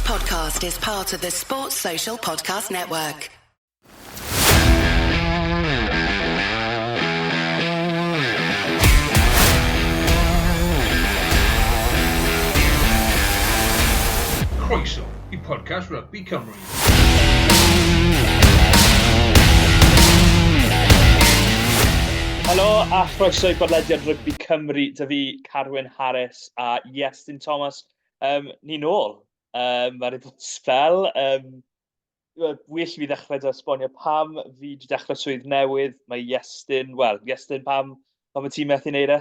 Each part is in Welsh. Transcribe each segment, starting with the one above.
podcast is part of the Sports Social Podcast Network. Croeso i podcast Rugby Cymru. Helo a chroeso i bodlediad Rygbi Cymru. Dy fi Carwyn Harris a Iestyn Thomas. Ni nôl. Mae wedi bod spel. Well i fi ddechrau dy esbonio pam fi wedi dechrau swydd newydd. Mae Iestyn, wel, Iestyn, pam y ti'n methu wneud e?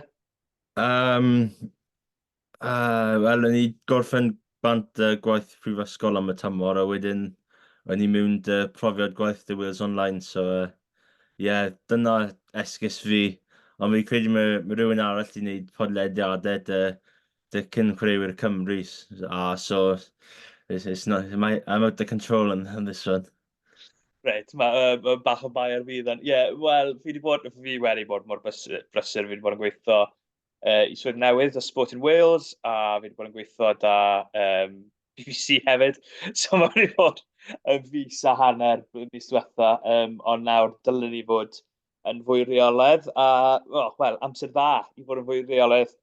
Wel, o'n i gorffen bant gwaith prifysgol am y tymor, a wedyn o'n i mewn dy profiad gwaith dy Wales Online, so yeah, dyna esgus fi. Ond fi'n credu mae rhywun arall wedi gwneud podlediadau dy cyn chwaraewyr Cymru, a so it's not, my, I'm out of control on this one. Reit, mae bach o bai ar fi then. Ie, yeah, wel, fi wedi bod mor brysur, fi wedi bod yn gweithio i swydd newydd o Sport in Wales, a fi wedi bod yn gweithio da BBC hefyd. So mae wedi bod yn fis a hanner mis diwetha, ond nawr dylen ni fod yn fwy reolaidd, a well, amser dda i fod yn fwy reolaidd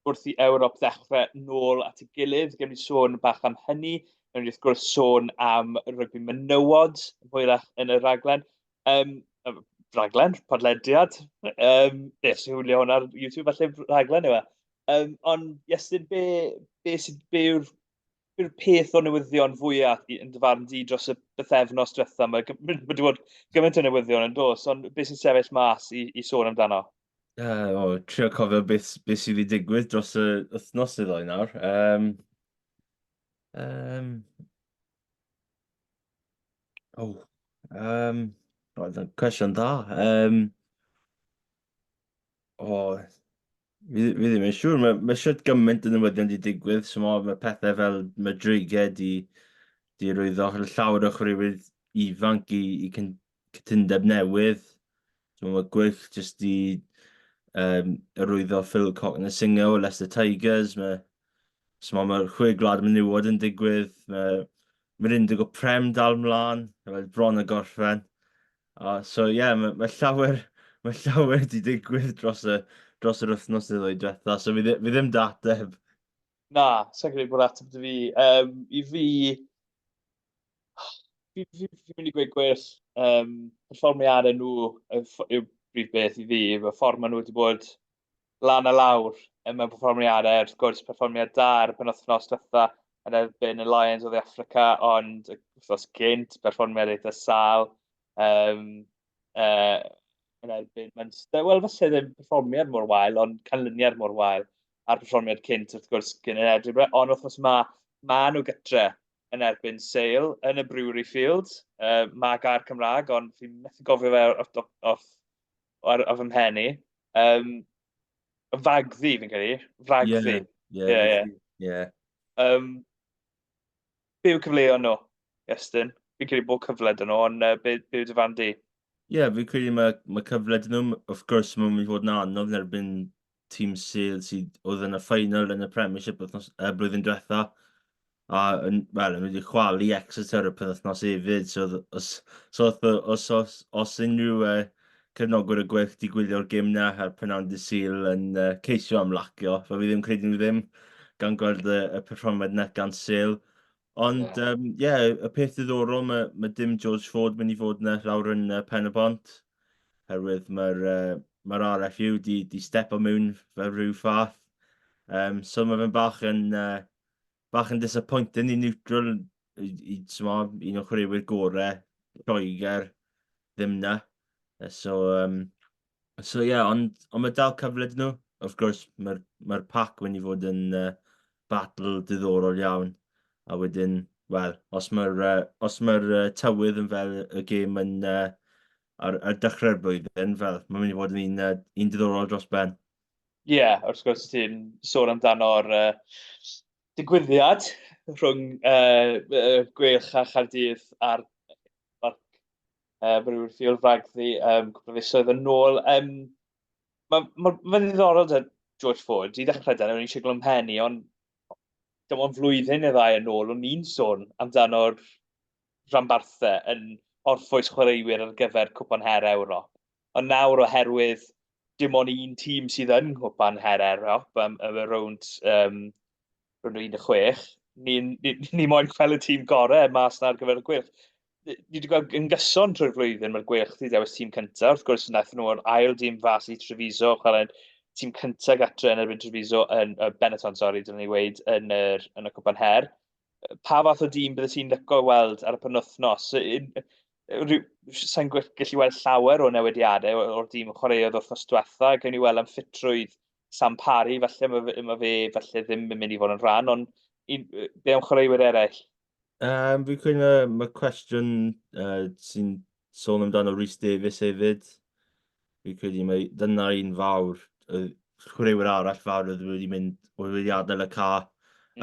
wrth i Ewrop ddechrau nôl at ei gilydd. Gewn ni sôn bach am hynny. Gewn ni wrth gwrs sôn am rygbi menywod hwyrach yn y rhaglen. Rhaglen, podlediad. Yes, sy'n hwylio hwnna ar YouTube, falle rhaglen yw e. Ond, Iestyn, be yw'r be yw'r peth o newyddion fwyaf yn dy farn di dros y bythefnos diwetha? Mae wedi bod gymaint o newyddion yn dos, ond beth sy'n sefyll mas i sôn amdano? O, trio cofio beth sydd wedi digwydd dros y wythnos neu ddoi nawr. Oh, roedd yn cwestiwn dda. O, fi ddim yn siŵr. Mae siwt gymaint o newyddion wedi digwydd. So mae pethau fel mae Dreigiau di rwyddo llawer o chwaraewyr ifanc i cytundeb newydd. So mae Gweilch jyst di arwyddo Phil Cokanasiga o Leicester Tigers. So mae'r chwe gwlad menywod yn digwydd. Mae'r Indigo Prem dal mlaen, mae bron y gorffen. So ie, yeah, mae llawer di digwydd dros yr wythnos neu ddwy diwetha, so fi ddim 'da ateb. Na, sa'n credu bod ateb 'da fi. I fi, fi'n mynd i gweud gwell, perfformiadau nhw yw'r brif beth i fi. Y ffordd maen nhw wedi bod lan a lawr mewn perfformiadau, wrth gwrs perfformiad da ar y penwythnos diwetha yn erbyn y Lions o Dde Affrica, ond y wythnos gynt, perfformiad eitha sâl yn erbyn Munster. Wel, falle ddim perfformiad mor wael, ond canlyniad mor wael a'r perfformiad cynt, wrth gwrs, gyn yn Edinburgh. Ond wythnos yma, maen nhw gytre yn erbyn Sale yn y Brewery Field. Mae gair Cymraeg, ond fi'n methu gofio fe off fy mhen i. Fagddu, fi'n credu. Fragddu. Ie. Be yw cyfleoedd nhw, Iestyn? Fi'n credu bod cyfle 'da nhw, ond be yw dy farn di? Ie, yeah, fi'n credu mae cyfle 'da nhw. Of course, mae'n mynd i fod yn anodd yn erbyn tîm Sale sydd oedd yn y final yn y Premiership wythnos, blwyddyn diwetha. A yn, wel, yn wedi chwalu Exeter y penwythnos hefyd. So, os unrhyw cefnogwyr y Gweilch di gwylio'r gêm na ar prynawn dydd Sul yn ceisio ymlacio, fe fi ddim credu nhw ddim, gan gweld y perfformiad na gan Sale. Ond, ie, yeah, y peth diddorol, mae dim George Ford mynd i fod yna lawr yn Pen-y-bont, herwydd mae'r RFU di stepo mewn fel rhyw fath. So mae fe'n bach yn disappointing i neutral, i t'mo, un o chwaraewyr gorau Lloegr ddim na. So yeah, ond mae dal cyfle 'da nhw. Of course, mae'r pack mynd i fod yn battle diddorol iawn. A wedyn, wel, os mae'r tywydd yn fel y gêm yn ar dechrau'r blwyddyn, fel, mae'n mynd i fod yn un diddorol dros ben. Ie, yeah, wrth gwrs ti'n sôn amdano'r digwyddiad rhwng Gweilch a Chaerdydd ar Parc Brewery Field Fragddu cwpl o fisoedd yn ôl. Mae'n ddiddorol 'da George Ford, i ddechrau 'da, o'n i'n siglo 'mhen i, ond dim ond flwyddyn neu ddau yn ôl, o'n i'n sôn amdano'r rhanbarthau yn orffwys chwaraewyr ar gyfer Cwpan Her Ewrop. Ond nawr oherwydd dim ond un tîm sydd yn Nghwpan Her Ewrop, y rownd, rownd o 16, ni'n ni, ni moyn gweld y tîm gorau mas na ar gyfer y Gweilch. Ni wedi gweld yn gyson trwy'r flwyddyn mae'r Gweilch wedi dewis tîm cyntaf. Wrth gwrs, wnaethon nhw'r ail dîm fas i Treviso, chwarae tîm cyntaf gatre yn erbyn Treviso, yn Benetton, sori, dyna ni weid, yn, yr, yn y Cwpan Her. Pa fath o dîm bydde ti'n licio weld ar y penwythnos? Sa'n gallu weld llawer o newidiadau o'r dîm chwaraeodd wythnos diwetha. Gawn ni weld am ffitrwydd Sam Parry, falle mae fe, ma fe falle ddim yn mynd i fod yn rhan, ond un, be am chwaraewyr eraill? Fi'n credu mae, mae cwestiwn sy'n sôn amdano Rhys Davies hefyd. Fi'n credu mae dyna un fawr, y chwaraewyr arall fawr oedd wedi mynd, oedd wedi adael y ca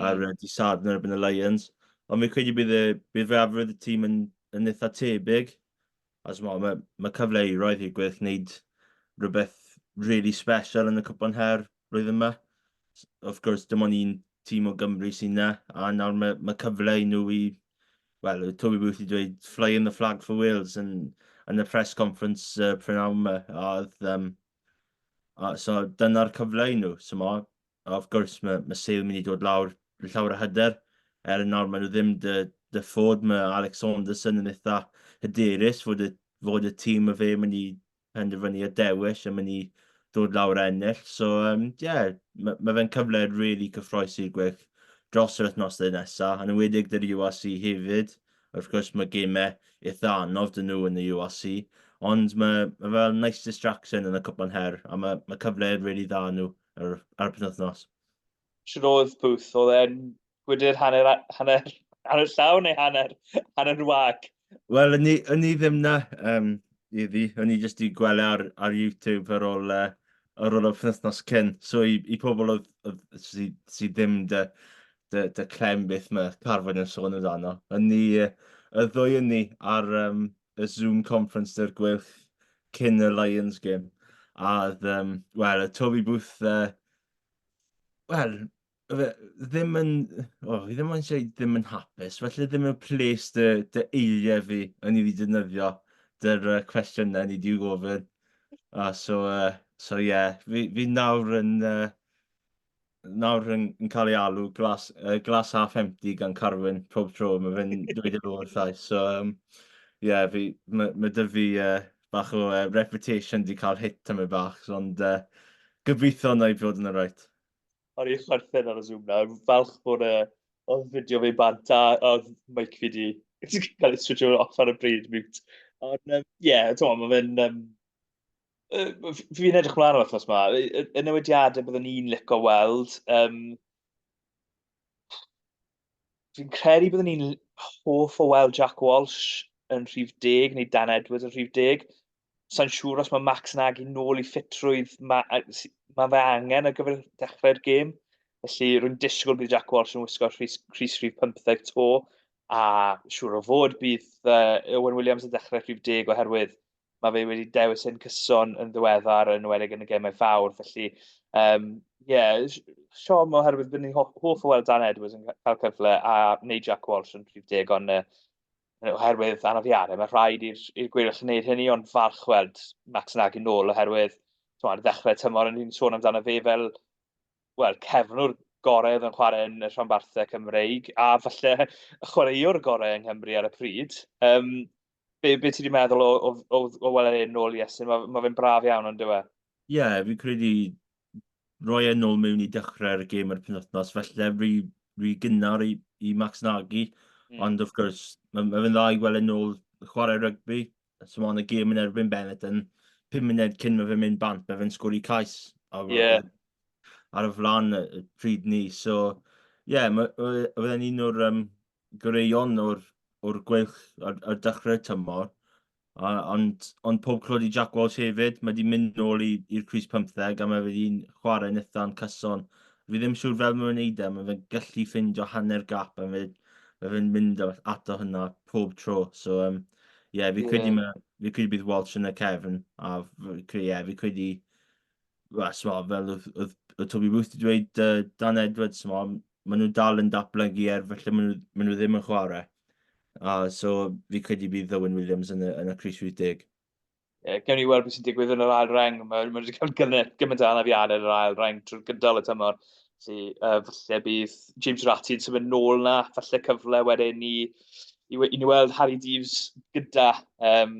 ar dydd Sadwrn yn erbyn y Lions. Ond fi'n credu bydd, y, bydd fwyafrif y tîm yn, yn eitha tebyg. A t'mod, mae, mae cyfle i roedd i'r Gweilch wneud rhywbeth really special yn y Cwpan Her blwyddyn yma. Wrth gwrs, dim ond un tîm o Gymru sy'n na, a nawr mae, mae cyfle i nhw i, wel, Toby Booth i dweud flying the flag for Wales yn, yn y press conference prynhawn yma. A, oedd, a, so dyna'r cyfle i nhw, so ma, A wrth gwrs mae, mae Sale yn mynd i dod lawr llawer o hyder. Er yn nawr maen nhw ddim dy, dy ffod, mae Alex Saunderson yn eitha hyderus fod y, fod y tîm y fe mynd i penderfynu a dewis a mynd i ddod lawr ennill. So, um, yeah, mae, mae fe'n cyfle really cyffroes i'r Gweilch dros yr wythnosau nesaf, yn enwedig dy'r URC hefyd. Wrth gwrs, mae gemau eitha anodd dyn nhw yn y URC, ond mae, mae fel nice distraction yn y Cwpan Her, a mae, mae cyfle really dda nhw ar, ar y penwythnos. Shwt oedd Booth? Oedd e'n gwydr hanner, hanner, hanner llawn neu hanner, hanner wag? Wel, o'n i, o'n i ddim na, um, iddi. O'n i jyst i gweld e ar, ar YouTube ar ôl, ar ôl y penwythnos cyn. So i, i pobl oedd, oedd, sy, sy ddim dy, dy, dy clem beth mae Carfyn yn sôn amdano. O'n i, y ddwy o'n ni ar um, y Zoom conference dy'r Gweilch cyn y Lions game. A oedd, um, wel, y Toby Booth, wel, fe ddim yn, oh, fi ddim yn eisiau ddim yn hapus, felly ddim yn ples dy, dy eiriau fi yn i fi defnyddio dy'r cwestiynau ni di gofyn. A so, so yeah, fi, fi nawr yn, nawr yn, yn cael ei alw glass, glass half empty gan Carwyn pob tro, mae fe'n dweud y wrthau. So, yeah, fi, mae, ma dy fi bach o reputation di cael hit am y bach, ond gobeithio na i fod yn y right. O'n i'n chwerthin ar y Zoom na, falch bod y oedd fideo fi bant a oedd mic fi di cael ei switcho off ar y bryd, mute. Ond, ie, yeah, ti'n mae fe'n... Fi'n edrych mlaen am wythnos yma. Y newidiadau byddwn ni'n licio weld. Fi'n credu byddwn ni'n hoff o weld Jack Walsh yn rhif 10 neu Dan Edwards yn rhif 10. Sa'n siŵr os mae Max Nagy nôl i ffitrwydd mae, ma fe angen ar gyfer dechrau'r gêm. Felly rwy'n disgwyl bydd Jack Walsh yn wisgo rhys, rhys rhif 15 to a siŵr o fod bydd Owen Williams yn dechrau rhif 10 oherwydd mae fe wedi dewis yn cyson yn ddiweddar, yn enwedig yn y gemau fawr. Felly, um, yeah, siom oherwydd bydd ni'n hoff, hoff o weld Dan Edwards yn cael cyfle a neu Jack Walsh yn rhif deg, ond oherwydd anafiadau, mae rhaid i'r Gweilch wneud hynny, ond falch weld Max Nagy nôl oherwydd ar ddechrau tymor, yn ni'n sôn amdano fe fel wel, cefnwr gorau oedd yn chwarae yn y rhanbarthau Cymreig, a falle y chwaraewr gorau yng Nghymru ar y pryd. Um, be, be ti wedi meddwl o, o, o, o weld e'n nôl i Estyn? Mae, ma fe'n braf iawn, ond dyw e? Ie, yeah, fi'n credu roi e'n nôl mewn i dechrau'r gêm ar y penwythnos, felly rhy, rhy gynnar i, i Max Nagy. Ond wrth gwrs, mae ma fe'n dda i gweld e'n nôl chwarae rygbi. So mae'n y gêm yn erbyn Benetton, 5 munud cyn mae fe'n mynd bant, mae fe'n sgori cais ar, yeah. ar y flan y pryd ni. So, ie, yeah, mae fe'n un o'r um, goreuon o'r, o'r Gweilch ar, ar dechrau'r tymor. A, ond, ond pob clod i Jack Walsh hefyd, mae wedi mynd nôl i'r crys 15 a mae wedi'n chwarae yn eitha'n cyson. Fi ddim siŵr fel mae'n wneud e, mae fe'n gallu ffindio hanner gap a mae fe'n mynd ato hynna pob tro. So, um, yeah, fi credu, yeah. ma, fi credu bydd Walsh yn y cefn, a fi, yeah, fi credu, well, sma, fel oedd, oedd, oedd Toby Booth wedi dweud, Dan Edwards, sma, ma nhw dal yn datblygu er falle maen nhw, maen nhw ddim yn chwarae. A so fi credu bydd Owen Williams yn y, yn y crys 80. Yeah, gewn ni weld beth sy'n digwydd yn yr ail reng. Mae ma wedi cael gymaint, gymaint o anafiadau yn yr ail reng trwy'r gydol y tymor. Felly, falle bydd James Ratti yn symud nôl na, falle cyfle wedyn i, i, i ni weld Harry Deaves gyda um,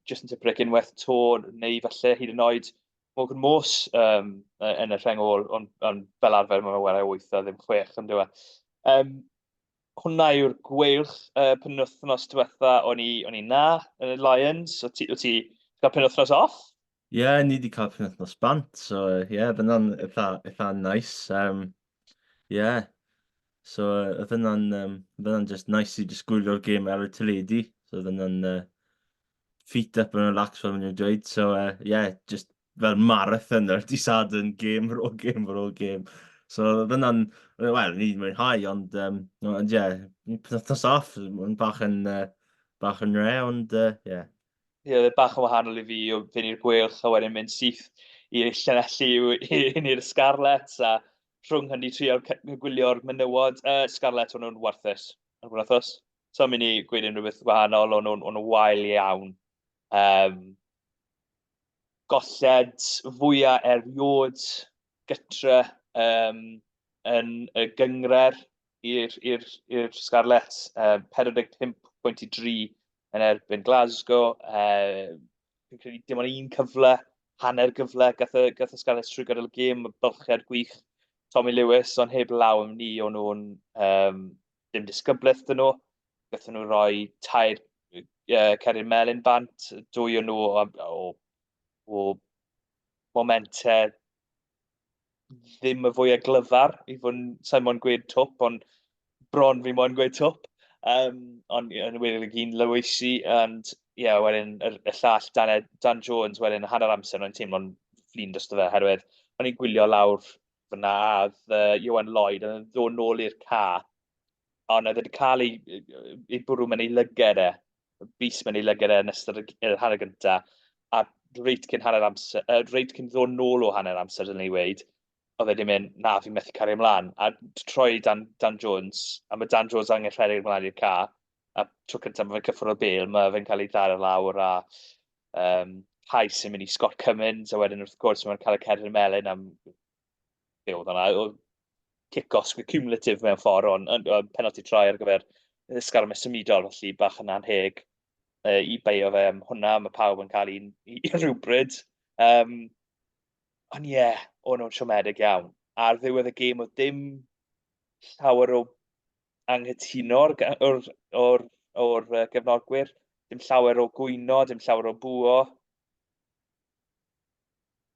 Justin Tipuric unwaith to, neu falle hyd yn oed Morgan Morse um, yn y rheng ôl, ond on, fel arfer mae'n wera 8 a ddim 6, ond dyw e. Um, hwnna yw'r gweilch uh, penwythnos diwetha o'n i, o'n i na yn y Lions. O ti, o ti cael penwythnos off? Ie, yeah, ni wedi cael penwythnos bant, so ie, yeah, oedd hwnna'n eitha, eitha nice. Um, yeah. So oedd hwnna'n um, oedd hwnna'n just nice i just gwylio'r gêm ar y teledu. So oedd hwnna'n uh, feet up and relax fel maen nhw'n dweud. So, uh, yeah, just fel marathon ar di Sadwrn, game ar ôl game ar ôl game. So, oedd hwnna'n, wel, ni wedi mwynhau, ond, um, ond yeah, penwythnos off, mae'n bach yn, uh, bach yn re, ond, uh, yeah. Ie, yeah, bach yn wahanol i fi o fynd i'r Gweilch a wedyn mynd syth i'r Llanelli i'r Scarlets a rhwng hynny trio gwylio'r menywod. Uh, Scarlets, o'n nhw'n warthus ar wythnos. So mynd i gweud unrhyw beth gwahanol, o'n nhw'n nhw wael iawn. Um, golled fwyaf erioed gytre um, yn y gyngrer i'r Scarlets, um, 45.3 yn erbyn Glasgow. Uh, fi'n credu dim ond un cyfle, hanner gyfle, gath y, gath y Scarlets trwy gydol y gêm, bylchiad gwych Tommy Lewis, ond heb law am ni, o'n nhw'n um, dim disgyblaeth dyn nhw. Gathon nhw roi tair uh, cerdyn melyn bant, dwy o'n nhw o, o, o momentau ddim y fwyaf glyfar, i fod yn, sa'n moyn gweud twp, ond bron fi moyn gweud twp. Um, ond yn wedi gyn Lewisi, and ie, yeah, wedyn y, y llall, Dan, Dan Jones, wedyn hanner amser, o'n teimlo'n flin drosto fe, herwydd o'n i'n gwylio lawr fyna, a oedd uh, Iwan Lloyd yn ddod nôl i'r ca, ond oedd wedi cael ei, ei bwrw mewn ei lyged e, bys mewn ei lyged e yn ystod y hanner gyntaf, a reit cyn hanner amser, uh, reit cyn ddod nôl o hanner amser, dyn ni weid, oedd e wedi mynd, na, fi'n methu cario ymlaen. A troi Dan, Dan Jones, a mae Dan Jones angen rhedeg ymlaen i'r ca, a tro cyntaf mae fe'n cyffwrdd o'r bel, mae fe'n cael ei ddar lawr a um, cais yn mynd i Scott Cummins, a wedyn wrth gwrs mae'n cael y cerdyn melyn am be oedd hwnna, kick-off cumulative mewn ffordd, ond on, on, penalty try ar gyfer ysgarmes symudol, felly bach yn anheg uh, i beio fe am hwnna, mae pawb yn cael un i, i rhywbryd. Um, ond ie, yeah, o'n nhw'n siomedig iawn. Ar ddiwedd y gêm oedd dim llawer o anghytuno o'r, or, or, or gefnogwyr, dim llawer o gwyno, dim llawer o bŵo.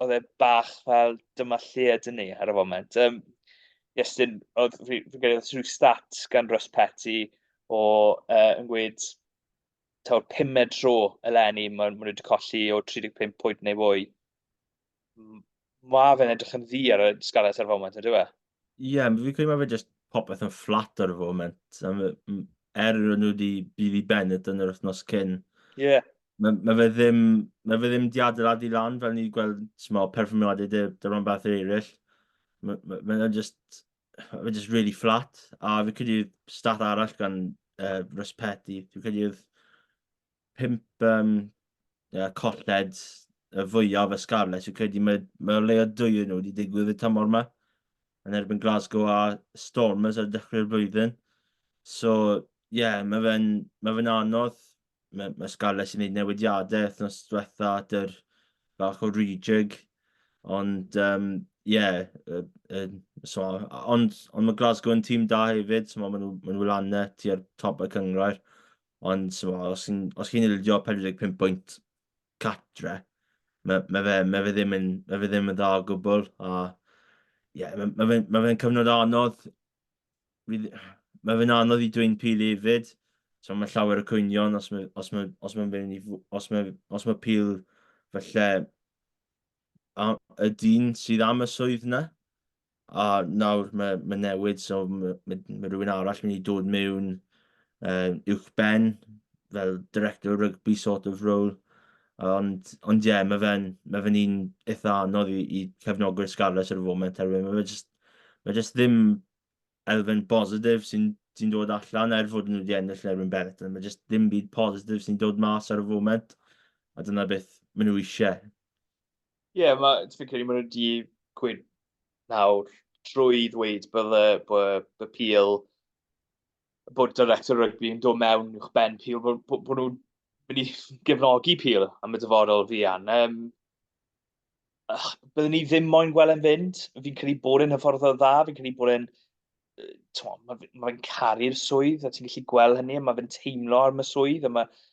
Oedd e bach fel dyma lle ydyn ni ar y foment. Um, Iestyn, oedd fi, fi credu oedd rhyw stat gan Russ Petty o uh, yn gweud taw'r pumed tro eleni maen ma nhw wedi colli o 35 pwynt neu fwy. Mae fe'n edrych yn ddu ar y Scarlets ar y foment, ynddo e? Ie, yeah, fi'n credu mae fe just popeth yn fflat ar y foment. Er o'n nhw wedi Billy Bennett yn yr wythnos cyn. Ie. Yeah. Mae, mae fe ddim, mae fe ddim di adeiladu lan fel ni wedi gweld small, perfformiadau dy, dy rhan eraill. Mae ma, ma just, mae just really flat. A fi credu stat arall gan uh, Russ Petty. Fi'n credu oedd pump um, yeah, colled y fwyaf y Scarlets, fi'n credu mae, mae o leia dwy yn nhw wedi digwydd y tymor yma yn erbyn Glasgow a Stormers ar dechrau'r blwyddyn. So, ie, yeah, mae fe'n mae fe anodd. Mae, mae Scarlets yn gwneud newidiadau wythnos diwetha at yr bach o rejig. Ond, um, yeah, uh, uh, so, ond, ond mae Glasgow yn tîm da hefyd, so maen nhw, maen nhw lan e tua'r top y cyngrair. Ond so, os chi'n os chi'n ildio 45 pwynt catre, mae, mae, fe, mae, fe ddim yn, mae fe ddim yn dda o gwbl. A ie, yeah, mae, mae fe'n mae fe cyfnod anodd. Mae fe'n anodd i dweud Peel hefyd. So mae llawer o cwynion os mae, os mae, os mae'n mynd i, os mae, os mae Peel falle a, y dyn sydd am y swydd yna. A nawr mae, mae newid, so mae, mae, mae rhywun arall mynd i dod mewn uh, uwch ben, fel director rugby sort of role. Ond, ond ie, yeah, mae fe'n mae fe un eitha anodd i, i cefnogwyr Scarlets ar y foment, herwydd mae fe just, mae just ddim... elfen bositif sy'n sy dod allan er fod nhw wedi ennill yn erbyn Benetton. Mae jyst ddim byd positif sy'n dod mas ar y foment, a dyna beth maen nhw eisiau. Ie, yeah, mae, fi'n credu maen nhw wedi gweud nawr trwy ddweud bod y, bod, bod Peel, bod director rygbi yn dod mewn uwch ben Peel, bod, bod, bod nhw'n mynd i gefnogi Peel am y dyfodol fuan. Um, byddwn ni ddim moyn gweld e'n fynd. Fi'n credu bod e'n hyfforddwr dda, fi'n credu bod e'n... Mae fe'n ma caru'r swydd, a ti'n gallu gweld hynny, a mae fe'n teimlo am y swydd, a mae...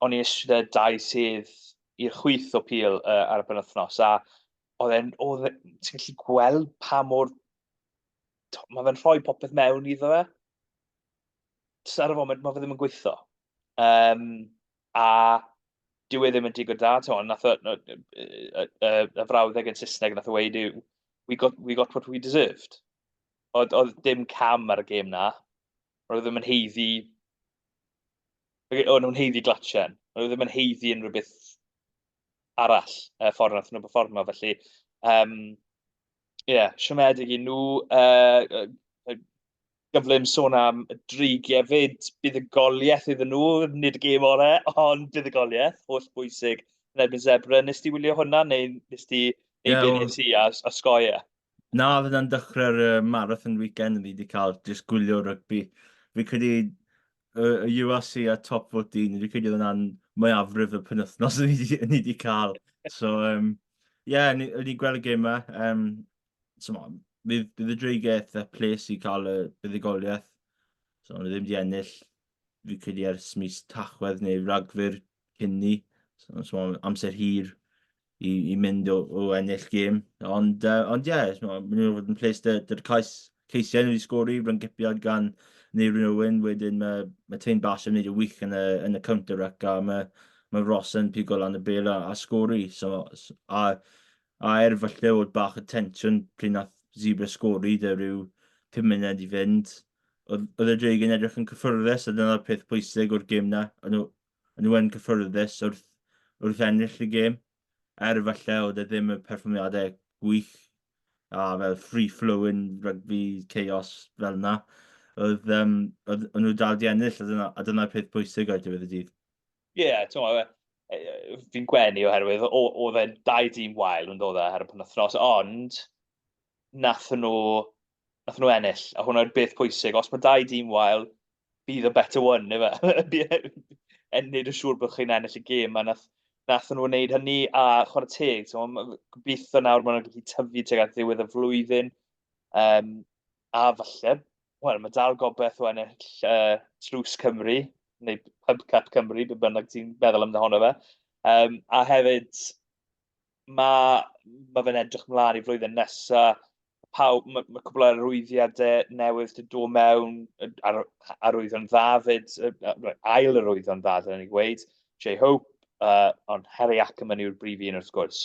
O'n i eisiau dau sydd i'r chwith o Peel uh, ar y penwythnos, a oedd e'n... Oedd e, ti'n gallu gweld pa mor... Mae fe'n rhoi popeth mewn iddo fe. Jyst ar y foment, mae fe ddim yn gweithio. Um, a dyw e ddim yn digon da. T'mo, nath o, no, y, y, y, y frawddeg yn Saesneg nath o weud yw, we got, we got what we deserved. Oedd, oedd dim cam ar y gêm na. Oedd ddim yn heiddi... O'n nhw'n heiddi glatchen. Oedd ddim yn heiddi unrhyw beth arall, y ffordd nath nhw performo. Felly, um, yeah, siomedig i nhw. Uh, gyflym sôn am y dreigiau 'fyd, buddugoliaeth iddyn nhw, nid y gêm orau, ond buddugoliaeth, holl bwysig yn erbyn Zebre. Nes ti wylio hwnna, neu nes ti neud be nes i a, a sgoi e? Na, oedd hwnna'n dechrau'r uh, marathon weekend fi wedi cael, jyst gwylio rygbi. Fi credu y, y URC a Top 14, fi credu oedd hwnna'n mwyafrif y penwythnos ni wedi cael. So, um, yeah, ni, ni gweld y gêm yma. Um, so, bydd, bydd y Dreigiau eitha ples i cael y buddugoliaeth. So, nhw ddim wedi ennill, fi credu ers mis Tachwedd neu Ragfyr cyn ni. So, so amser hir i, i mynd o, o ennill gêm. Ond, uh, ond ie, yeah, so, maen nhw'n fod yn ples dy'r cais, ceisiau nhw wedi sgori, rhynggipiad gan Neirin Owen, wedyn mae, mae Tane Bash yn gwneud y wych yn y, yn y counter-ruck a mae, mae Ross yn pigo lan y bel a, a sgori. So, a A er falle oedd bach o tensiwn pryd nath Zebre sgori 'da rhyw 5 munud i fynd, oedd, oedd y Dreigiau'n edrych yn cyffyrddus a dyna'r peth pwysig o'r gêm 'na. O'n nhw, o'n nhw yn cyffyrddus wrth, wrth ennill y gêm. Er falle oedd e ddim y perfformiadau gwych a fel free-flowing rugby chaos fel 'na. Oedd, um, oedd, o'n nhw dal di ennill a dyna, a dyna'r peth pwysig ar diwedd y dydd. Ie, yeah, ti'n meddwl, fi'n gwenu oherwydd oedd e'n dau dîm wael yn dod e ar y penwythnos, ond nath nhw, nath nhw ennill, a hwnna'r beth pwysig. Os mae dau dîm wael, bydd y better one, ife? En wneud yn siŵr bod chi'n ennill y gêm, a nath, nath nhw wneud hynny, a chwarae teg, so, gobeithio nawr maen nhw'n gallu tyfu tuag at ddiwedd y flwyddyn, um, a falle wel, mae dal gobeith o ennill uh, Tlws Cymru, neu Pub Cup Cymru, be bynnag ti'n meddwl amdano fe. Um, a hefyd, mae ma fe'n edrych mlaen i flwyddyn nesaf. Pawb, mae, mae cwbl o arwyddiadau newydd wedi dod mewn, ar, arwyddo'n dda fyd, ail arwyddo'n dda, dyna ni gweud, Jay Hope, uh, ond Harry Ackerman yw'r brif un wrth gwrs.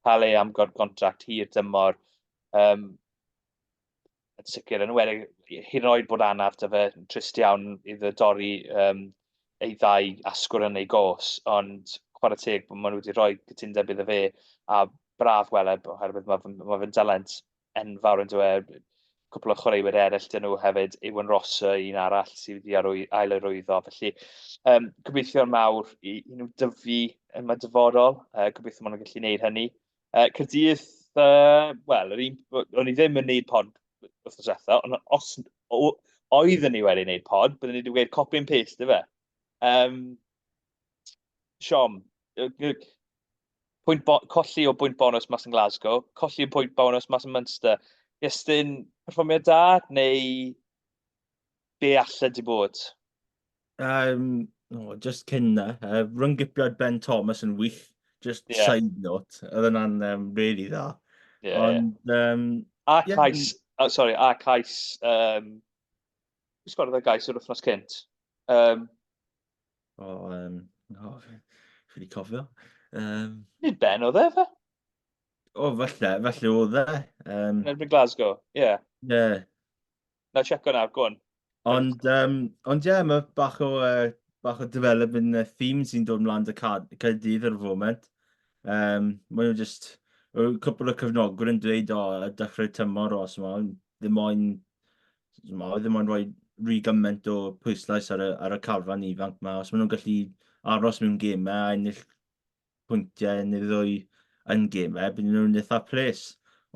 Cael ei am gontract hir dymor. Um, yn sicr, yn enwedig hyd yn oed bod anaf 'da fe, yn trist iawn iddo dorri um, ei ddau asgwrn yn ei gos, ond chwarae teg bod maen nhw wedi rhoi cytundeb iddo fe, a braf weled oherwydd mae fe'n ma fe dalent enfawr yn dweud, cwpl o chwaraewyr eraill dyn nhw hefyd, Ewan Rosser, un arall sydd wedi arwy, ail arwyddo. Felly, um, gobeithio'n mawr i, i nhw dyfu yn y dyfodol, uh, gobeithio maen nhw'n gallu gwneud hynny. Uh, Caerdydd, uh, wel, yr un, o'n i ddim yn neud pod wythnos diwetha, ond os oeddwn ni wedi wneud pod, byddwn ni wedi gweud copy and paste, ife? Um, Siom, pwynt bo colli o bwynt bonus mas yn Glasgow, colli o pwynt bonus mas yn Munster. Iestyn, perfformiad da, neu be alle di bod? Um, oh, just cyn na, uh, rhynggipiad Ben Thomas yn wych. Just yeah. side note, oedd yna'n um, really dda. Yeah, Ond, yeah. Um, a yeah. cais, oh, sorry, a cais, um, pwy sgorodd y gais yr wythnos cynt? Um, oh, um, oh, fi wedi cofio. Um, Nid Ben oedd e, fe? O, oh, falle, falle oedd e. Um, Yn erbyn Glasgow, ie. Yeah. Yeah. Na, checo nawr, go on. Ond, um, ond ie, yeah, mae bach o, uh, bach o development uh, theme sy'n dod mlaen dy Caerdydd ar y foment. Um, mae nhw just, cwpl o cyfnogwyr yn dweud, o, oh, dechrau tymor os yma, ddim moyn Mae ddim ond rhoi rhy gymaint o pwyslais ar y, ar y carfan ifanc yma. Os maen nhw'n gallu aros mewn gemau a ennill pwyntiau neu ddwy yn gemau, bydden nhw'n eitha ples.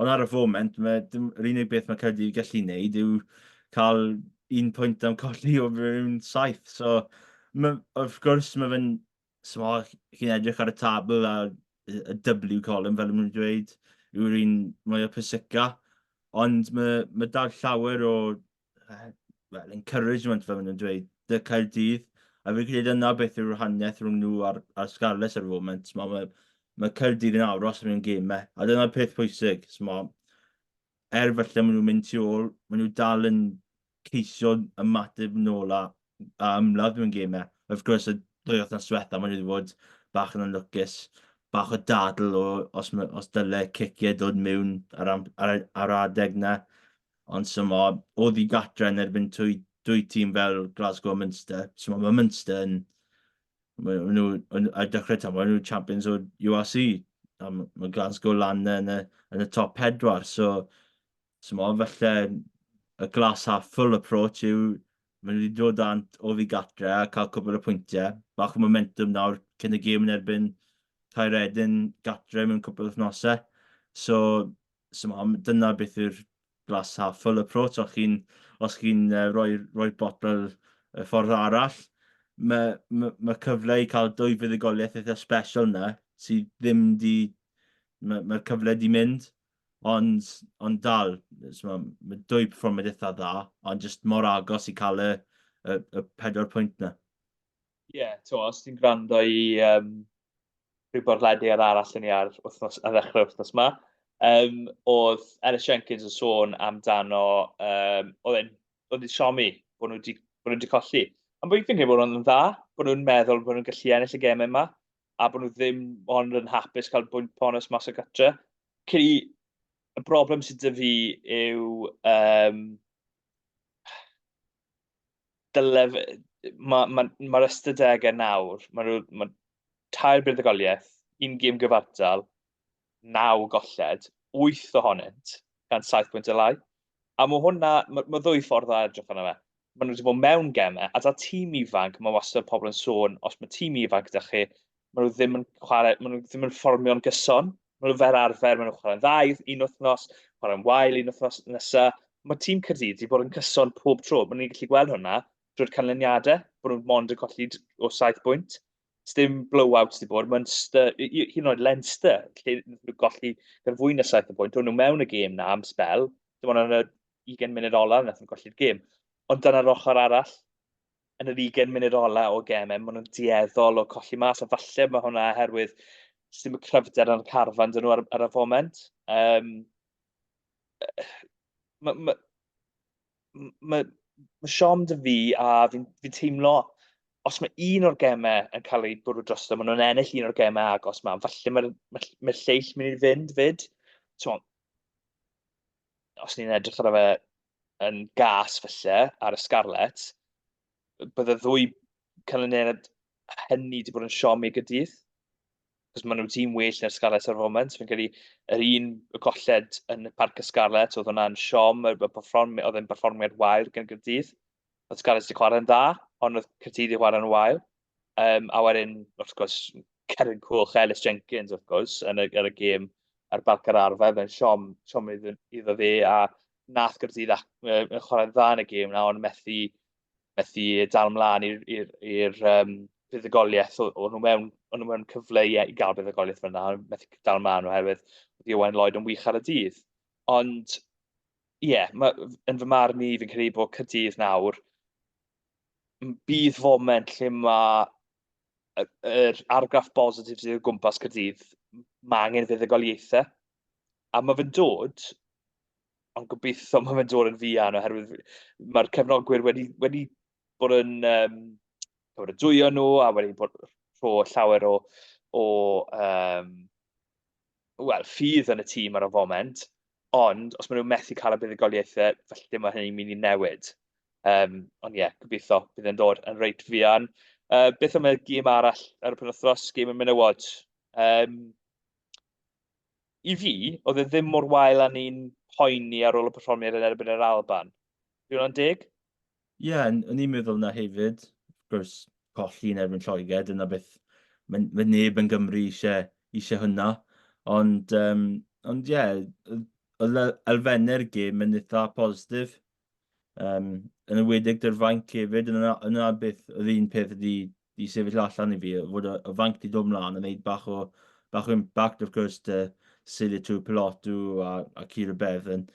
Ond ar y foment, mae dim, yr unig beth mae Caerdydd gallu wneud yw cael un pwynt am colli o fewn saith. So, ma, wrth gwrs, mae fe'n So, chi'n edrych ar y tabl a y W column, fel maen nhw'n dweud, yw'r un mwyaf pwysica. Ond mae, mae dal llawer o well, encouragement, fel maen nhw'n dweud, dy Caerdydd. A fi'n credu yna beth yw'r wahaniaeth rhwng nhw a'r, a'r Scarlets ar y foment. Mae, mae, mae Caerdydd yn aros mewn gemau. A dyna'r peth pwysig. So, mae, er falle maen nhw'n mynd tu ôl, maen nhw dal yn ceisio ymateb nôl a, a ymladd mewn gemau. Wrth gwrs, y ddwy wythnos diwetha, maen nhw wedi bod bach yn anlwcus, bach o dadl o os, os dyle ciciau dod mewn ar, ar, ar adeg na. Ond so mo, oedd i gatre yn erbyn dwy, dwy tîm fel Glasgow a Munster. So mae Munster yn Maen nhw, ar dechrau tymor, maen nhw champions o'r URC. A mae Glasgow lan yn y, yn y top pedwar. So, so mo, falle y glass half full approach yw maen nhw wedi dod ant o fi gatre a cael cwbl o pwyntiau. Bach o momentum nawr cyn y gêm yn erbyn Caeredin gatre mewn cwbl o wythnosau. So, so mo, dyna beth yw'r glass half full approach, os chi'n os chi'n uh, rhoi, rhoi botel y ffordd arall, mae, mae, mae cyfle i cael dwy fuddugoliaeth eitha special yna, sydd ddim di, mae'r mae cyfle di mynd, ond, ond dal, so mae, mae dwy perfformiad eitha dda, ond just mor agos i cael y, y, y pedwar pwynt na. Ie, yeah, to, os ti'n gwrando i um, rhyw bodlediad arall yn ni ar, wythnos, ar ddechrau wythnos yma, um, oedd Ellis Jenkins yn sôn amdano, um, oedd e'n oedd e'n siomi bod nhw wedi, bod nhw wedi colli. Ond fi'n credu bod nhw'n dda, bod nhw'n meddwl bod nhw'n gallu ennill y gemau yma, a bod nhw ddim ond yn hapus cael bwynt bonus mas o gatre. Credu, y broblem sydd 'da fi yw um, dyle... Mae'r ma, ma, ma ystadegau nawr, mae nhw, ma tair buddugoliaeth, un gêm gyfartal, naw golled, wyth ohonynt gan saith pwynt o lai. A mae hwnna, mae ma ddwy ffordd o edrych arno fe. Maen nhw wedi bod mewn gemau, a da tîm ifanc, mae wastad pobl yn sôn, os mae tîm ifanc gyda chi, maen nhw ddim yn chwarae, maen nhw ddim yn fformio'n gyson. Maen nhw fel arfer, maen nhw'n chwarae'n dda un wythnos, chwarae'n wael un wythnos nesaf. Mae tîm Caerdydd wedi bod yn cyson pob tro. Maen nhw'n gallu gweld hwnna drwy'r canlyniadau, bod nhw'n mond yn colli o 7 bwynt. Dim blowouts wedi bod. Munster, hyd yn oed Leinster, lle nhw golli gan fwy na 7 bwynt, o'n nhw mewn y gêm na am sbel, dim ond yn y 20 munud ola wnaeth nhw golli'r gêm. Ond dyna'r ochr arall, yn yr 20 munud ola o gemau, maen nhw'n dueddol o colli mas, a falle mae hwnna oherwydd sy'n y cryfder yn y carfan dyn nhw ar, ar y foment. Um, mae ma, ma, ma siom dy fi a fi'n fi teimlo os mae un o'r gemau yn cael ei bwrw drosto, maen nhw'n ennill un o'r gemau agos ma, falle mae'r ma, ma lleill mynd i fynd fyd. So, os ni'n edrych ar fe yn gas falle ar y Scarlets, bydde ddwy canlyniad hynny wedi bod yn siom i Gaerdydd. Cos maen nhw'n tîm well na'r Scarlets ar y foment. Fi'n credu yr un y colled yn y Parc y Scarlets, oedd hwnna'n siom, y perfform, oedd e'n berfformiad wael gan Gaerdydd. Oedd Scarlets wedi chwarae'n dda, ond oedd Caerdydd wedi chwarae'n wael. Um, a wedyn, wrth gwrs, Cerin Coch, Ellis Jenkins, wrth gwrs, yn y, yn y gêm ar Barc yr Arfer, fe'n siom, siom iddo, iddo fe, a nath Gaerdydd ac, uh, chwarae'n dda yn y gêm na, ond methu, methu dal mlaen i'r um, buddugoliaeth, o'n nhw mewn, o'n nhw mewn cyfle i, i gael buddugoliaeth fyna, ond methu dal mlaen oherwydd oedd Iwan Lloyd yn wych ar y dydd. Ond, ie, yeah, yn fy marn i, fi'n credu bod Caerdydd nawr, bydd foment lle mae yr argraff bositif sydd o gwmpas Caerdydd, mae angen fuddugoliaethau. A mae fe'n dod, ond gobeithio mae fe'n dod yn fuan, oherwydd mae'r cefnogwyr wedi, wedi bod yn um, bod yn dwyo nhw a wedi bod rho llawer o, o um, wel, ffydd yn y tîm ar y foment, ond os maen nhw'n methu cael y buddugoliaethau, felly mae hynny'n mynd i newid. Um, ond ie, yeah, gobeithio bydd e'n dod yn reit fuan. Uh, beth am y gêm arall ar y penwythnos, gêm y menywod? Um, I fi, oedd e ddim mor wael â ni'n poeni ar ôl y perfformiad yn erbyn yr Alban. Yw hwnna'n deg? Ie, yeah, o'n i'n meddwl na hefyd. Of course, colli yn erbyn Lloegr, dyna beth mae, mae neb yn Gymru eisiau, eisiau hwnna. Ond, um, ond ie, yeah, oedd elfennau'r gêm yn eitha positif. Um, yn ymwedig dy'r fainc hefyd, yna, yna beth, oedd un peth wedi di sefyll allan i fi, fod y, y fainc wedi dod mlaen a wneud bach o, bach o impact, of course, dy Silly True Pilotu a, a Kira Bevan.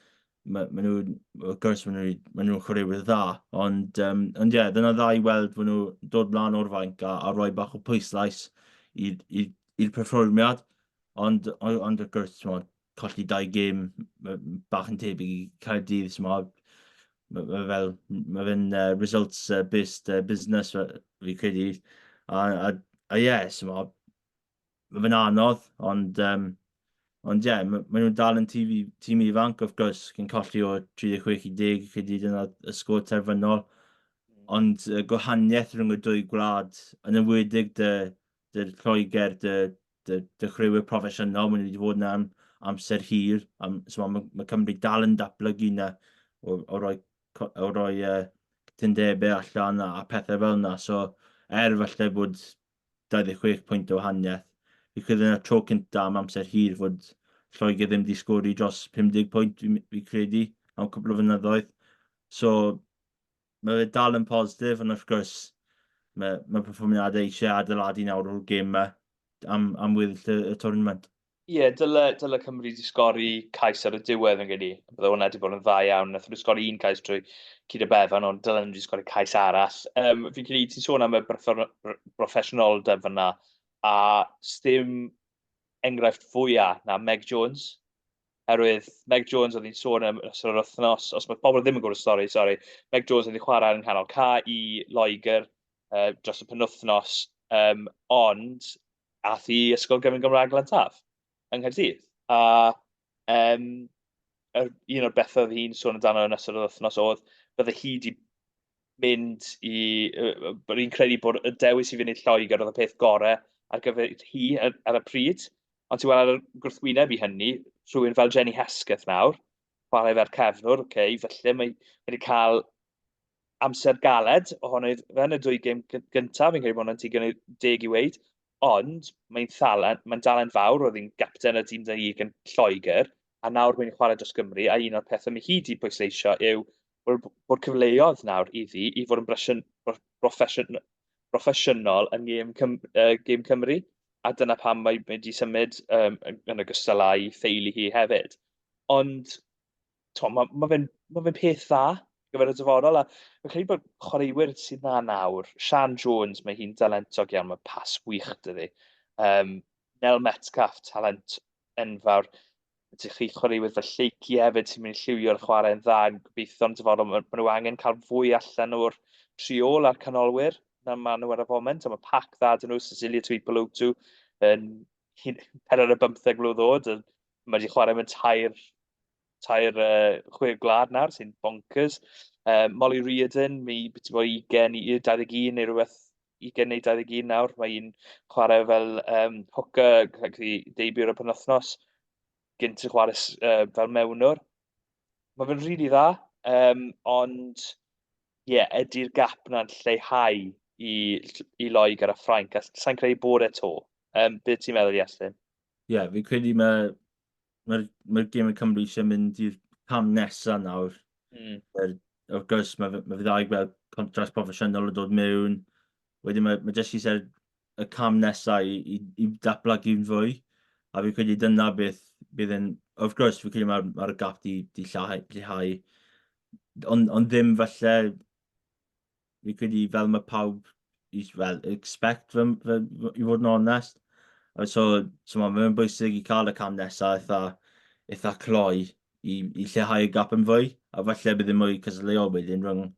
Mae ma nhw, wrth gwrs, maen nhw'n ma nhw chwaraewyr dda, ond, um, ond ie, yeah, dyna dda i weld fod nhw dod mlaen o'r fainc a, a rhoi bach o pwyslais i'r perfformiad, ond, ond, ond wrth gwrs, mod, colli dau gêm bach yn tebyg i Caerdydd, so mae ma fel, mae fe'n uh, results uh, based uh, business fi credu. A, a, a ie, yeah, so mae ma fe'n anodd, ond, um, ond ie, yeah, maen ma nhw'n dal yn tîm, tîm ifanc, wrth gwrs, cyn colli o 36 i 10, credu dyna y sgôr terfynol. Ond y gwahaniaeth rhwng y dwy gwlad, yn enwedig dy, dy Lloegr, dy, dy, dy chwaraewyr proffesiynol, maen nhw wedi fod yna am amser hir, am, so mae, mae Cymru dal yn datblygu yna o, o roi, o roi uh, cytundebau allan a, a pethau fel yna. So, er falle bod 26 pwynt o wahaniaeth, fi credu yna tro cynta am amser hir fod Lloegr ddim wedi sgori dros 50 pwynt, fi, fi credu, am cwpl o flynyddoedd. So, mae fe dal yn positif, ond wrth gwrs, mae, mae perfformiadau eisiau adeiladu nawr o'r gêm yma am, am weddill y, y tournament. Ie, yeah, dyle, dyle Cymru wedi sgori cais ar y diwedd yn gyda. Bydde hwnna wedi bod yn dda iawn. Nath nhw sgori un cais trwy Cyd y Bevan, ond dyle nhw wedi sgori cais arall. Um, fi'n credu ti'n sôn am y broffesiynoldeb fyna, a sdim enghraifft fwyaf na Meg Jones. Herwydd Meg Jones oedd hi'n sôn am ystod yr wythnos, os mae pobl ddim yn gwybod y stori, sori, Meg Jones oedd hi'n chwarae yn nghanol ca i Loegr uh, dros y penwythnos, um, ond ath i Ysgol Gyfun Gymraeg Glantaf yng Nghaerdydd. A um, er, un o'r bethau oedd hi'n sôn amdano yn ystod yr wythnos oedd bydde hi wedi mynd i... Bod hi'n credu bod y dewis i fynd i Lloegr oedd y peth gorau ar gyfer hi ar, ar y pryd. Ond ti'n weld ar y gwrthwyneb i hynny, rhywun fel Jenny Hesketh nawr, chwarae fel cefnwr, oce, okay, felly mae wedi cael amser galed ohono fe yn y dwy gêm gyntaf, fi'n credu bod hwnna'n digon deg i weud, ond mae'n thalent, mae'n dalent fawr, oedd hi'n gapten y tîm 21 yn Lloegr, a nawr mae'n chwarae dros Gymru, a un o'r pethau mae hi wedi pwysleisio yw bod, bod cyfleoedd nawr iddi i fod yn broffesiwn, broffesiynol yn gêm, Cym, uh, gêm Cymru, a dyna pam mae wedi symud um, yn ogystal â'i theulu hi hefyd. Ond mae ma fe'n ma fe peth dda gyfer y dyfodol, a fi'n credu bod chwaraewyr sydd dda nawr, Sian Jones, mae hi'n dalentog iawn, mae pas wych dydi. Um, Nel Metcalf, talent enfawr. Ydych chi chwaraewyr fel Lleucu hefyd sy'n mynd i lliwio'r chwarae'n dda yn gobeithio yn dyfodol. Maen ma nhw angen cael fwy allan o'r triol a'r canolwyr na maen nhw ar y foment. A mae pac dda dyn nhw, Cecilia Tuipulotu yn 4 ar 15 mlwydd oed. Mae wedi chwarae mewn tair, tair uh, chwe gwlad nawr sy'n bonkers. Molly Reardon, mi beth bod 20 i 21 neu rhywbeth 20 neu 21 nawr. Mae hi'n chwarae fel um, hooker, i debut ar y penwythnos, gynt yn chwarae uh, fel mewnwr. Mae fe'n rili really dda, um, ond ie, yeah, ydy'r gap na'n lleihau i, i Loegr a Ffrainc, a sa'n credu bod e to. Um, beth ti'n meddwl, Iestyn? Ie, yeah, fi'n credu mae mae'r mae gêm y Cymru eisiau mynd i'r cam nesaf nawr. Mm. Er, wrth gwrs, mae, mae fe dda i gweld contract proffesiynol yn dod mewn. Wedyn mae, mae jyst eisiau y cam nesaf i, i, i datblygu'n fwy. A fi'n credu dyna beth bydd yn... Wrth gwrs, fi'n credu mae'r mae gap di, di lleihau. lleihau. Ond, ond ddim falle Fi'n credu fel mae pawb i, well, expect fy, fy, i fod yn onest. So, so mae'n ma bwysig i cael y cam nesaf eitha, eitha cloi i, i lleihau y gap yn fwy. A falle bydd yn mwy cystadleuol wedyn rhwng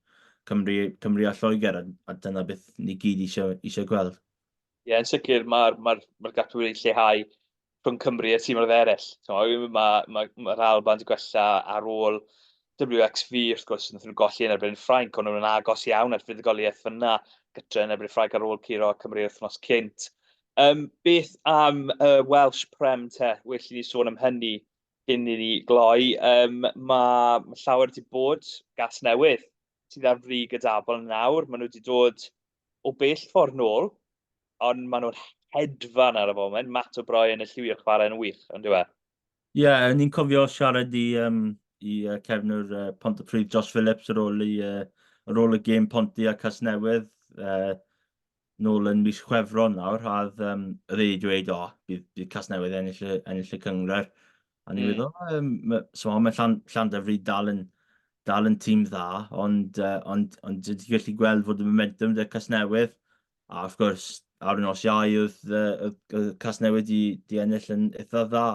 Cymru, Cymru a Lloegr, a, a dyna beth ni gyd eisiau, eisiau gweld. Ie, yn sicr mae'r ma ma gap wedi lleihau rhwng Cymru a tîmoedd eraill. Mae'r ma, ma, ma Alban wedi gwella ar ôl WXV, wrth gwrs, wnaethon nhw golli yn erbyn Ffrainc, ond nhw'n agos iawn at fuddugoliaeth fyna gytre yn erbyn Ffrainc ar ôl curo Cymru wythnos cynt. Um, beth am y uh, Welsh Prem te? Well i ni sôn am hynny. cyn i ni gloi, um, mae ma llawer wedi bod gas newydd sydd ar frig y dabl nawr. Maen nhw wedi dod o bell ffordd nôl, ond maen nhw'n hedfan ar y foment. Matt O'Brien y lliwio'r chwarae yn wych, ond yw e? Ie, yeah, ni'n cofio siarad i, um, i uh, cefnwr uh, Pontypridd Josh Phillips ar ôl, i, uh, ar ôl y gêm Ponty a Casnewydd uh, nôl yn mis Chwefror nawr, a oedd, um, oedd e wedi dweud, o, oh, bydd, bydd Casnewydd ennill y, ennill y cynghrair. A ni'n meddwl, um, so mae Llan, Llandyfri dal yn, dal yn tîm dda, ond, uh, ond, ond ti'n gallu gweld fod y momentum 'da Casnewydd, a wrth gwrs, ar y nos Iau oedd, uh, oedd, oedd Casnewydd di, di ennill yn eitha dda.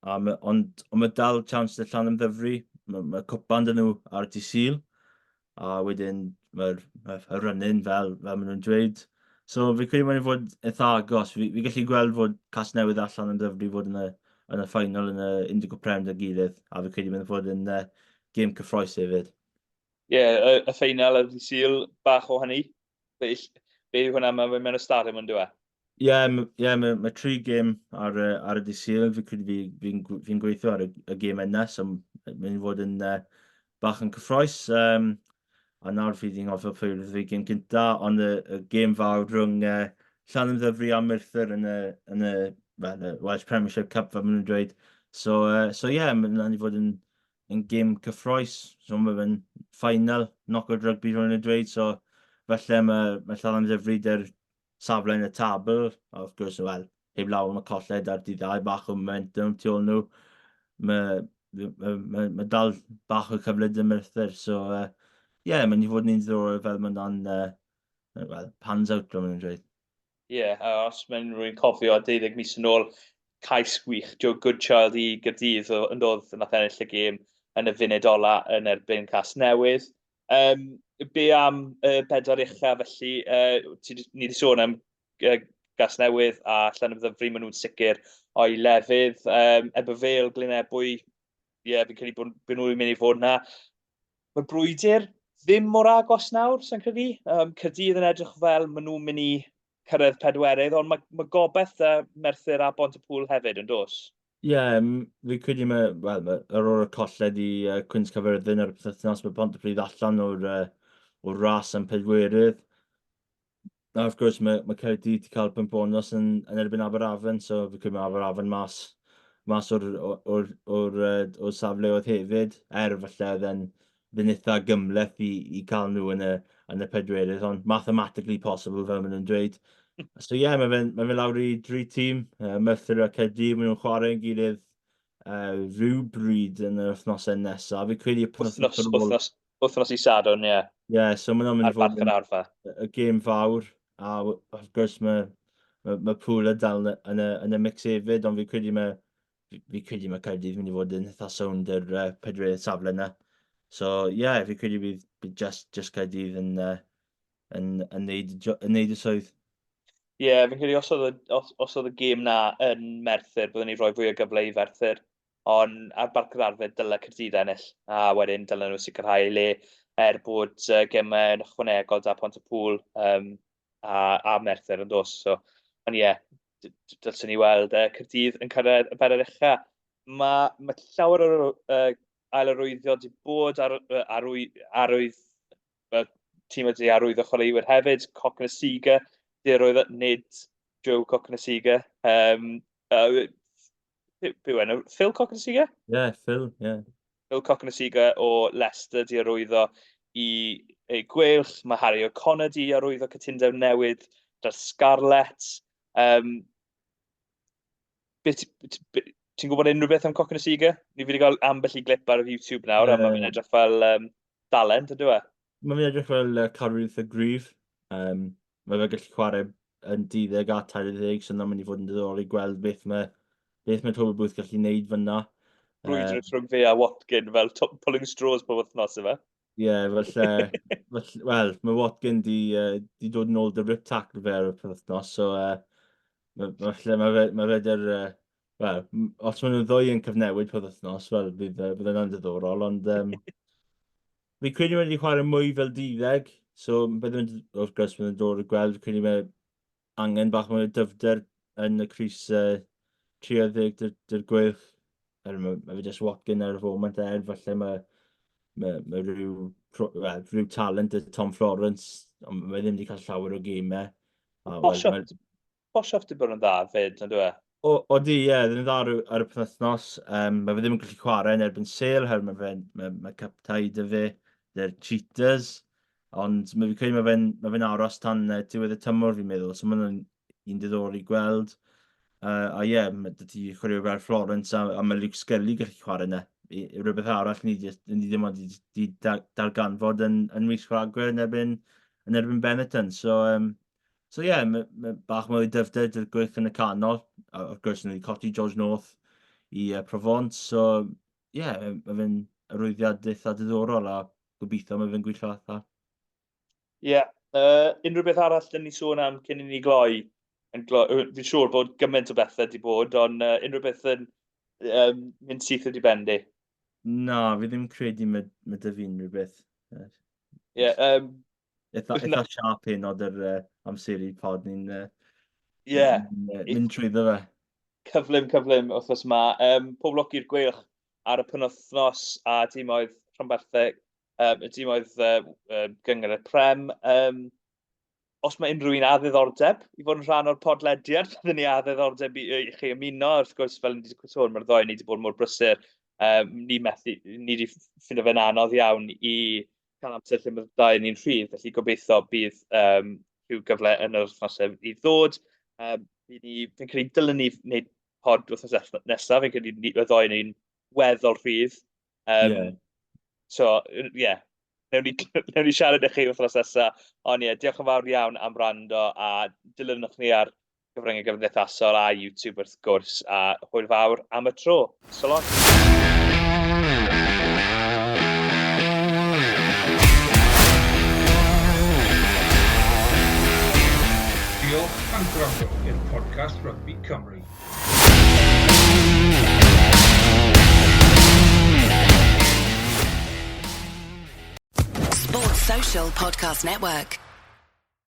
A ma, ond, ond mae dal chance 'da Llanymddyfri, mae, mae cwpan 'da nhw ar dydd Sul, a wedyn mae'r ma run-in fel, fel maen nhw'n dweud. So fi credu mae'n fod eitha agos. Fi, fi gallu gweld fod Casnewydd a Llanymddyfri fod yn y, yn y final yn y Indigo Prem 'da gilydd, a fi credu mae'n fod yn uh, gêm cyffroes hefyd. Ie, yeah, y, y ffeinal ar dydd Sul, bach o hynny. Be, be yw hwnna, mae'n mewn y stadiwm yn dweud? Ie, yeah, mae ma tri gêm ar, ar y dydd Sul. Fi credu fi'n fi, fi, fi gweithio ar y, y gêm yna, so mae'n mynd i fod yn uh, bach yn cyffroes. Um, a nawr fi wedi ngofio pwy oedd fi gêm cynta, ond y, y gêm fawr rhwng uh, Llanymddyfri a Merthyr yn y, yn y, well, y Welsh Premiership Cup, fel maen nhw'n dweud. So, uh, so yeah, mae'n mynd i fod yn, yn gêm cyffroes. So mae fe'n final, knockout rugby, fel maen nhw'n dweud. So, felly mae, mae Llanymddyfri dy'r safle yn y tabl, a wrth gwrs, wel, heb lawer am y colled ar dydd Iau, bach o momentum tu ôl nhw. Mae, mae, mae, mae dal bach o cyfle 'da Merthyr, so ie, uh, yeah, mae'n i fod yn un ddiddorol fel mae'n dan, uh, well, pans out, fel maen nhw'n dweud. Ie, yeah, a os mae'n rhywun cofio 12 mis yn ôl, cais gwych Joe Goodchild i Gaerdydd yn dod nath ennill y gêm yn y funud ola yn erbyn Casnewydd. Um, be am y bedwar ucha felly? Uh, ti, ni wedi sôn am uh, Gasnewydd a Llanymddyfri, maen nhw'n sicr o'i lefydd. Um, Eberfale, Glynebwy, ie, yeah, fi'n credu bod, bod nhw'n mynd i fod yna. Mae'r brwydr ddim mor agos nawr, sa'n credu. Um, Caerdydd yn edrych fel maen nhw'n mynd i cyrraedd pedwerydd, ond mae, mae gobeith da Merthyr a Bont-y-pŵl hefyd, yn dos? Ie, yeah, fi credu mae, wel, mae, ar ôl y colled i uh, Cwins Caerfyrddin ar y pythefnos, mae Pontypridd allan o'r, uh, o'r ras am pedwerydd. A wrth gwrs, mae, mae Caerdydd wedi cael pwynt bonus yn, yn erbyn Aberafan, so fi credu mae Aberafan mas, mas o'r, o'r, o'r, o'r, o'r safleoedd hefyd, er falle oedd e'n fy'n eitha gymhleth i, i cael nhw yn y, yn y pedwerydd, ond mathematically possible fel maen nhw'n dweud. So ie, yeah, mae fe'n mae fe lawr i dri tîm, uh, Merthyr a Caerdydd, maen nhw'n chwarae yn gilydd uh, rhywbryd yn yr wythnosau nesaf. Fi credu y wythnos, wythnos, wythnos i Sadwrn, ie. Yeah. Ie, yeah, so maen nhw'n mynd i fod yn arfa. y gêm fawr, a wrth gwrs mae, mae, mae Pŵl dal yn y, yn y, yn y mix hefyd, ond fi credu mae fi, fi credu mae Caerdydd mynd i fod yn eitha sownd yr uh, pedwerydd safle yna. So, ie, yeah, fi credu bydd, bydd just, just Caerdydd yn, uh, yn, yn, neud, yn neud y swydd. Ie, yeah, fi'n credu os oedd, y, os, os oedd y gêm na yn Merthyr, byddwn ni'n rhoi fwy o gyfle i Ferthyr. Ond ar Barc yr Arfau, dyle Caerdydd ennill, a wedyn dylen nhw sicrhau ei le er bod uh, gemau yn ychwanegol da Pont-y-pŵl um, a, a Merthyr yn dos. So, ond ie, yeah, dylswn ni weld uh, Caerdydd yn cyrraedd y berer ucha. Mae, mae llawer o'r uh, ailarwyddio wedi bod ar, uh, arwy, arwydd, uh, tîm wedi arwyddo chwaraewyr hefyd, Cocknasiga, di arwyddo, nid Joe Cocknasiga. Um, uh, be yw enw? Phil Cokanasiga? Ie, yeah, Phil, ie. Yeah. Phil Cokanasiga o Leicester di arwyddo i ei Gweilch. Mae Harry O'Connor di arwyddo cytundeb newydd 'da'r Scarlets. Um, ti'n gwybod unrhyw beth am Cokanasiga? Ni fi wedi cael ambell i glip ar YouTube nawr, yeah. a mae'n edrych fel um, dalent, ydw e? Mae'n edrych fel uh, carwyr eitha gryf. Um, mae fe gallu chwarae yn 12 a 30, so yna'n mynd i fod yn diddorol i gweld beth mae, beth mae Toby Booth gallu gwneud fyna. Brwydr uh, rhwng fe a Watkin fel pulling straws pob wythnos yma. Ie, yeah, falle, falle, wel, mae Watkin di, uh, di dod yn ôl dy rip tackle fe ar y penwythnos, so uh, falle mae fe, mae fe dy'r, uh, wel, os maen nhw'n ddwy yn cyfnewid pob wythnos, wel, bydd, uh, bydd yna'n diddorol, ond um, fi credu wedi chwarae mwy fel duddeg, so bydd yn, wrth gwrs, bydd yn dod i gweld, fi credu mae angen bach mwy o dyfnder yn y crys uh, 30 dy'r, dy'r gweilch. Er, mae, mae fe just Watkin ar y foment er, falle mae, mae, mae rhyw, well, rhyw talent y Tom Florence, ond mae ddim wedi cael llawer o gemau. Boshoff, Boshoff wedi bod yn dda fyd, ond dwi e? O, odi, ie, yeah, ddim yn dda ar, ar y penwythnos. Um, mae fe ddim yn gallu chwarae yn erbyn Sale, herwydd mae fe, mae, mae captai dy fe, dy'r Cheaters. Ond mae fi'n credu mae fe'n mae fe aros tan uh, diwedd y tymor fi'n meddwl, so mae'n un diddorol i gweld. Uh, a ie, yeah, mae dy ti chwaraewyr fel Florence a, a mae Luke Scully gallu chwarae yna. I, rhywbeth arall ni, ni ddim ond wedi darganfod yn, yn mis Chwragwyr yn erbyn, yn erbyn Benetton. So, um, so ie, yeah, mae, mae bach mwy o dyfnder dy'r gwych yn y canol. A wrth gwrs, ni wedi colli George North i uh, Provence. So, ie, yeah, mae fe'n arwyddiad eitha diddorol a gobeithio mae fe'n gweithio allan. Ie, yeah. unrhyw beth arall dyn ni sôn am cyn i ni gloi? Yn gloi fi'n siŵr bod gymaint o bethau wedi bod, ond unrhyw beth yn um, mynd syth wedi ben di? Na, fi ddim credu mae, mae dy fi unrhyw beth. Ie, yeah, um, Eitha, eitha sharp hyn oed yr uh, amseru pod ni'n uh, yeah. mynd trwyddo fe. Cyflym, cyflym wythnos yma. Um, pob lwc i'r gweilch ar y penwythnos a tîmoedd rhanbarthau, um, y tîmoedd uh, uh, gyngor y Prem. Um, os mae unrhyw un â ddiddordeb i fod yn rhan o'r podlediad, byddwn ni â ddiddordeb i, i chi ymuno. Wrth gwrs, fel ni wedi sôn, mae'r ddoi ni wedi bod mor brysur. Um, ni methu, ni wedi ffindo fe'n anodd iawn i cael amser lle mae'r ddau ni'n rhydd, felly gobeithio bydd um, rhyw gyfle yn yr wythnosau i ddod. Um, fi'n credu dylen ni wneud pod wythnos nesaf, fi'n credu y ddoi ni'n weddol rhydd. Um, yeah. So, ie, yeah. newn ni, newn ni siarad â chi wythnos nesaf. Ond ie, yeah, diolch yn fawr iawn am rando a dilynwch ni ar gyfryngau gymdeithasol a YouTube wrth gwrs, a hwyl fawr am y tro. So long. Diolch am gwrando i'r podcast Rygbi Cymru. Sports Social Podcast Network.